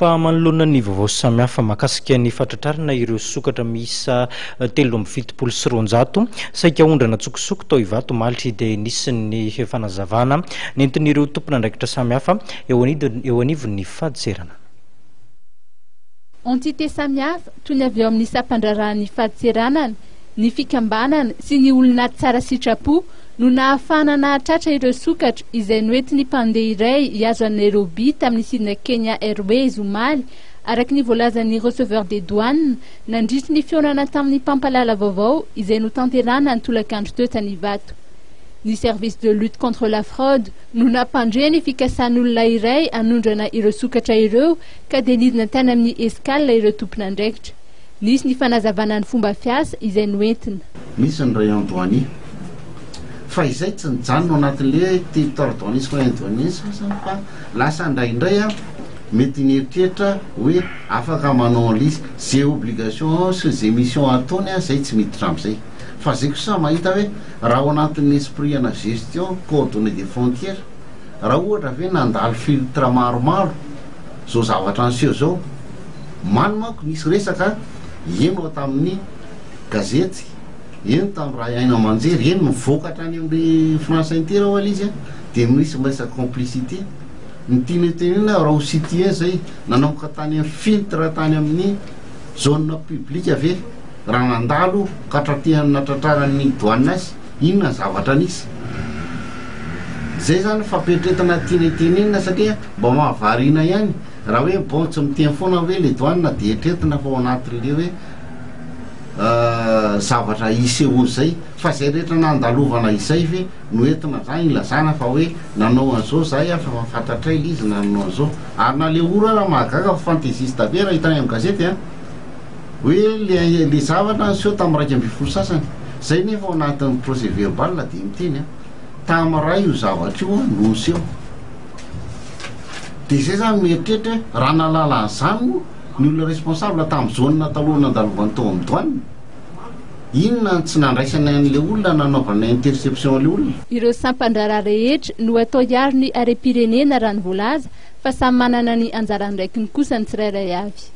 Fa manoloana ny vaovao samihafa mahakasika ny fahatratrarana ireo sokatra miisa 273 saika aondrana an-tsokosoko tao Ivato omaly dia nisy ny fanazavana nentin'ireo tompon'andraikitra samihafa eo eo anivon'ny fadintseranana. Entité samihafa toy ny avy ao amin'ny sampandraharahan'ny fadintseranana, ny fikambanana sy ny olona tsara sitrapo no nahafahana nahatratra ireo sokatra izay noentin'ny mpandeha iray hihazo an'i Nairobi tamin'ny sidina Kenya Airways omaly, araka ny voalazan'ny receveur des douanes nandritry ny fihaonana tamin'ny mpampalala vaovao izay notanterahana ny tolakandro teo tany Ivato. Ny service de lutte contre la fraude no nampandre ny fikasan'olona iray hanondrana ireo sokatra ireo ka dia nidina tany amin'ny escale ireo tompon'andraikitra. Nisy ny fanazavana ny fomba fiasa izay noentina. Misy ny rayon douanier fa izay tsy nijanona ao anatin'le territoire douanier sy moyen douanier sasany fa lasa indraindray a mety nieritreritra hoe afaka manao an'le izy ze obligation sy ze mission ataony a zay tsy miditra am'izay fa zay kosa mahita hoe raha ao anatin'ny esprit ana gestion coordonnée des frontières, raha ohatra ve nandalo filtre maromaro zao zavatra niseho zao, many manko nisy resaka heno tamin'ny gazety, heno tamin'ny raha haino aman-jery, heno mivoaka hatrany amin'ny France Inter ho'a le izy a, dia misy miresaka complicité, ny tiana hotenenina raha ho situer zay nanomboka tany amin'ny filtre tany amin'ny zone publique ve? Raha nandalo ka tratehan'ny natratraran'ny douane azy, inona ny zavatra nisy? Zay zany fampietretana tiana tenenina satria mba mahavariana ihany raha hoe bon tsy miteny foana hoe le douane dia etretina fa ao anatin'le hoe zavatra hisehoa zay fa zay rehetra nandalovana izay ve no entina zany ilazana fa hoe nanao an'izao zahay fa efa fantatray le izy nanao an'izao ary na le ora ara mahagaga fa fantaisiste be raha hitanay amin'ny gazety an! Hoe le le zavatra niseho tamin'ny 11 sasany. Zay nefa ao anatin'ny procès verbal dia miteny an, tamin'ny iray io zavatra io an no niseho. Dia zay zany mieritreritra hoe raha nahalala an'izany moa ny olona responsable tamin'ny zone taloha nandalovany tao amin'ny douane, inona no tsy nandraisany an'ilay olona nanaovana interception an'ilay olona? Ireo sampan-draharaha rehetra no atao hiaro ny harem-pirenena raha ny voalaza fa samy manana ny anjara andraikiny kosa ny tsirairay avy.